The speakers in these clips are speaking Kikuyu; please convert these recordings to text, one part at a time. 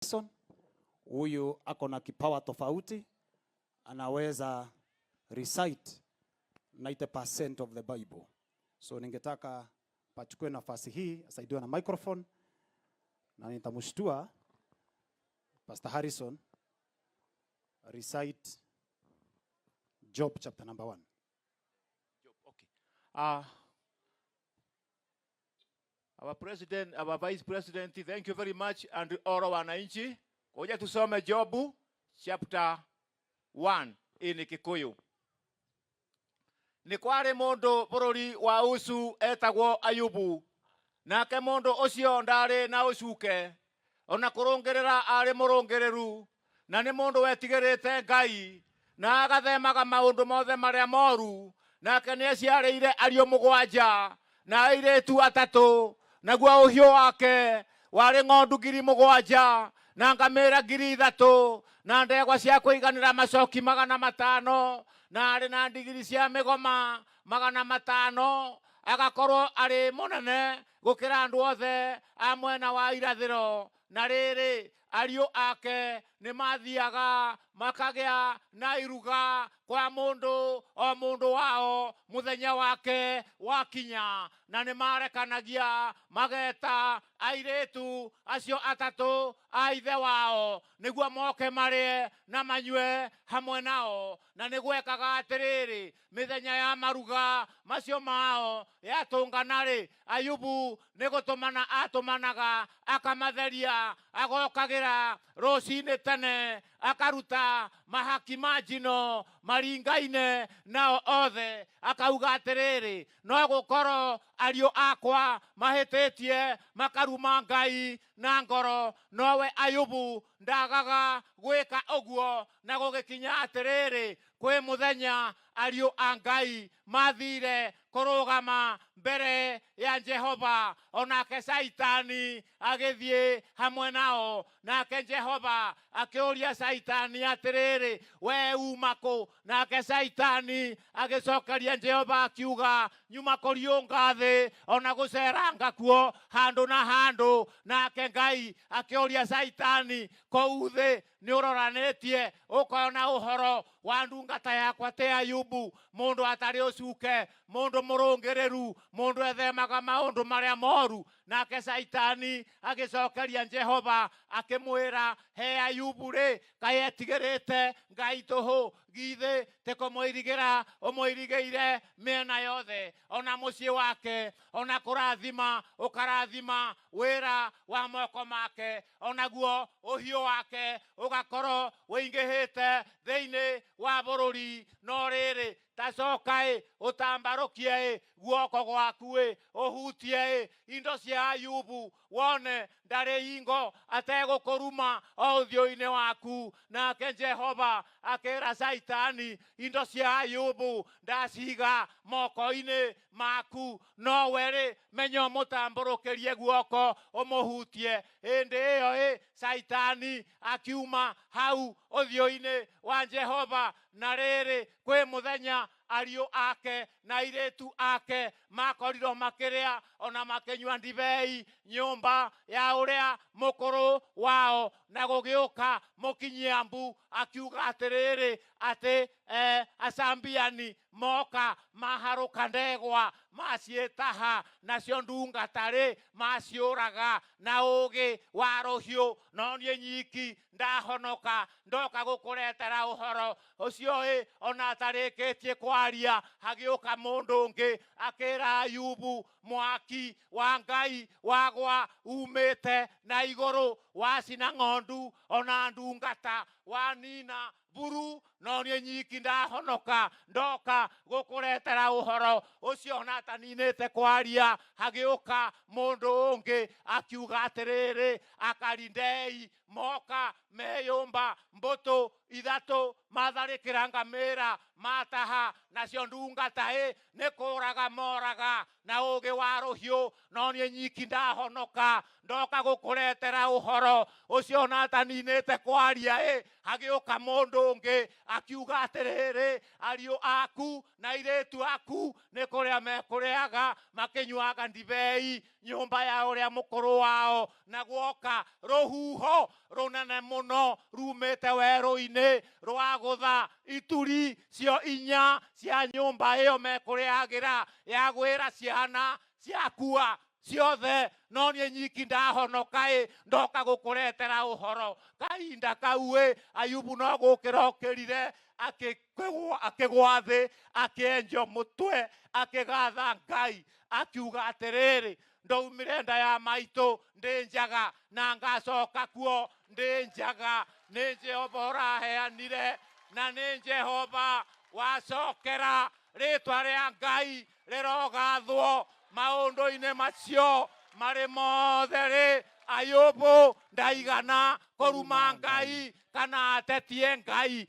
Harrison. Huyu ako na kipawa tofauti, anaweza recite 90% of the Bible. So ningetaka pachukue nafasi hii asaidiwe na microphone, na nitamshtua Pastor Harrison recite Job chapter number 1. Okay. Our president, our vice president, thank you very much, and all wananchi. Ngoja tusome Jobu chapter 1 in Kikuyu. Nĩ kwarĩ mũndũ bũrũri wa Usu etagwo Ayubu, nake mũndũ ũcio ndarĩ na ũcuke, ona kũrũngĩrĩra arĩ mũrũngĩrĩru, na nĩ mũndũ wetigĩrĩte Ngai na agathemaga maũndũ mothe marĩa moru. Nake nĩ aciarĩire ariũ 7 na airĩtu 3, naguo ũhiũ wake warĩ ng'ondu 7,000 na ngamĩra 3,000 na ndegwa cia kũiganĩra macoki 500, na arĩ na ndigiri cia mĩgoma 500, agakorwo arĩ mũnene gũkĩra andũ othe a mwena wa irathĩro. Na rĩrĩ, ariũ ake nĩ mathiaga makagĩa na iruga kwa mũndũ o mũndũ wao mũthenya wake wakinya, na nĩ marekanagia mageta airĩtu acio 3 a ithe wao nĩguo moke marĩe na manyue hamwe nao. Na nĩ gwekaga atĩrĩrĩ, mĩthenya ya maruga macio mao yatũngana-rĩ, Ayubu nĩ gũtũmana atũmanaga akamatheria, agokagĩra rũcinĩ tene akaruta mahaki ma njino maringaine nao othe, akauga atĩrĩrĩ, no gũkorwo ariũ akwa mahĩtĩtie makaruma Ngai na ngoro, nowe Ayubu ndagaga gwĩka ũguo. Na gũgĩkinya atĩrĩrĩ, kwĩ mũthenya ariũ a Ngai mathire kũrũgama mbere ya Jehova, onake Saitani agĩthiĩ hamwe nao. Nake Jehova akĩũria Saitani atĩrĩrĩ, we uma kũ? Nake Saitani agĩcokeria Jehova akiuga, nyuma kũriũnga thĩ ona gũceranga kuo handũ na handũ. Nake Ngai akĩũria Saitani, kũu thĩ nĩ ũroranĩtie ũkona ũhoro wa ndungata yakwa te Ayubu, mũndũ atarĩ ũcuke, mũndũ mũrũngĩrĩru, mũndũ ethemaga maũndũ marĩa moru? Nake Saitani agĩcokeria Jehova akĩmwĩra, he Ayubu rĩ, kaĩ etigĩrĩte Ngai tũhũ? Githĩ tĩ kũmũirigĩra ũmũirigĩire mĩena yothe, ona mũciĩ wake, ona kũrathima ũkarathima wĩra wa moko make, onaguo ũhiũ wake ũgakorwo ũingĩhĩte thĩinĩ wa bũrũri? No rĩrĩ, tacoka ĩ, ũtambarũkie ĩ guoko gwaku ĩ, ũhutie ĩ indo cia Ayubu, wone ndarĩ hingo ategũkũruma o ũthiũ-inĩ waku. Nake Jehova akĩra Saitani, indo cia Ayubu ndaciga moko-inĩ maku, nowe rĩ, menya ũmũtambũrũkĩrie guoko ũmũhutie. Hĩndĩ ĩyo ĩ, Saitani akiuma hau ũthiũ-inĩ wa Jehova. Na rĩrĩ, kwĩ mũthenya ariũ ake na airĩtu ake makorirwo makĩrĩa ona makĩnyua ndibei nyũmba ya ũrĩa mũkũrũ wao, na gũgĩũka mũkinyia mbu akiuga atĩrĩrĩ, atĩ acambiani moka maharũka ndegwa maciĩtaha, nacio ndungata rĩ maciũraga na ũgĩ wa rũhiũ, no niĩ nyiki ndahonoka ndoka gũkũretera ũhoro ũcio ĩ. Ona atarĩkĩtie kwaria, hagĩũka mũndũ ũngĩ akĩra Ayubu, mwaki wa Ngai wagwa umĩte na igũrũ wacina ng'ondu ona ndungata, wanina buru, no niĩ nyiki ndahonoka ndoka gũkũretera ũhoro ũcio. Ona ataninĩte kwaria, hagĩũka mũndũ ũngĩ akiuga atĩrĩrĩ, akarindei moka meyũmba mbũtũ 3 matharĩkĩra ngamĩra mataha, nacio ndungata ĩ nĩ kũraga moraga na ũgĩ wa rũhiũ, no niĩ nyiki ndahonoka ndoka gũkũretera ũhoro ũcio. Ona ataninĩte kwaria ĩ, Hagĩũka mũndũ ũngĩ akiuga atĩrĩrĩ, ariũ aku na airĩtu aku nĩ kũrĩa mekũrĩaga makĩnyuaga ndibei nyũmba ya ũrĩa mũkũrũ wao, na guoka rũhuho rũnene mũno rumĩte werũ-inĩ rwagũtha ituri cio inya cia nyũmba ĩyo mekũrĩagĩra, yagwĩra ciana ciakua ciothe, no niĩ nyiki ndahonoka ĩ, ndoka gũkũretera ũhoro. Kahinda kau ĩ, Ayubu no gũkĩra okĩrire, akĩgwa thĩ, akĩenjwo mũtwe, akĩgatha Ngai, akiuga atĩrĩrĩ, ndaumire nda ya maitũ ndĩ njaga, na ngacoka kuo ndĩ njaga. Nĩ Jehova ũraheanire, na nĩ Jehova wacokera. Rĩtwa rĩa Ngai rĩrogathwo maũndũ-inĩ macio marĩ mothe rĩ. Ayubu ndaigana kũruma Ngai kana atetie Ngai.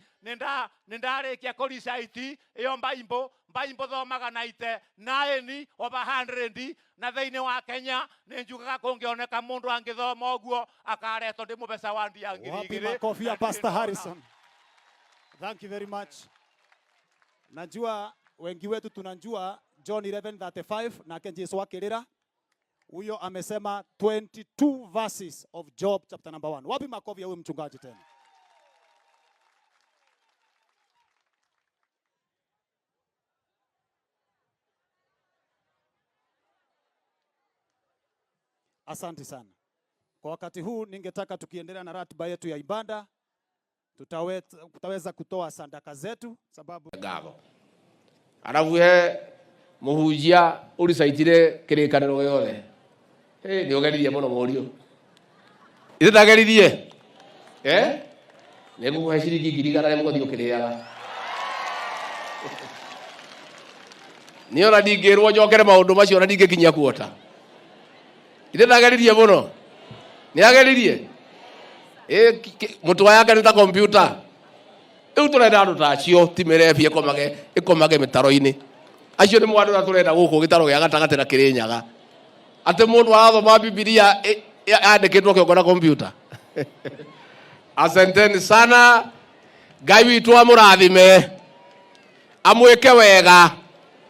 Nĩndarĩkia kũricaiti ĩyo Bible. Bible thomaga 99 over 100, na thĩinĩ wa Kenya nĩ njugaga kũngĩoneka mũndũ angĩthoma ũguo akaretwo ndĩ mũbeca wa ndia ngiri Wapi igĩrĩ. makofi ya Pastor Harrison. Thank you very much. Najua wengi wetu tunajua John 11:35, nake Jesu akirira. Huyo amesema 22 verses of Job chapter number 1. Wapi makofi ya huyo mchungaji tena? Asante sana. Kwa wakati huu ningetaka tukiendelea na ratiba yetu ya ibada, tutaweza kutoa sadaka zetu sababu ngatho. Arabu he muhunjia uricaitire kirikaniro giothe. Hey, ni ugeririe muno muriu. Ithe ndageririe? Ni nguhe ciringi ngiri igana rĩmwe gũthiĩ ũkĩrĩaga. Niĩ ona ndingĩrwo njokere maũndũ macio ona ndingĩkinyia kuota. Ithe ndageririe mũno. Nĩ ageririe? Mũtwe yake nĩ ta kompyuta. Rĩu tũrenda andũ ta acio ti mĩrebia ĩkomage mĩtaro-inĩ. Acio nĩ andũ arĩa tũrenda gũkũ gĩtaro gĩa gatagatĩ na Kĩrĩnyaga. Atĩ mũndũ arathoma Bibilia yandĩkĩtwo kĩongo na kompyuta. Asanteni sana. Ngai witũ amũrathime, amwĩke wega.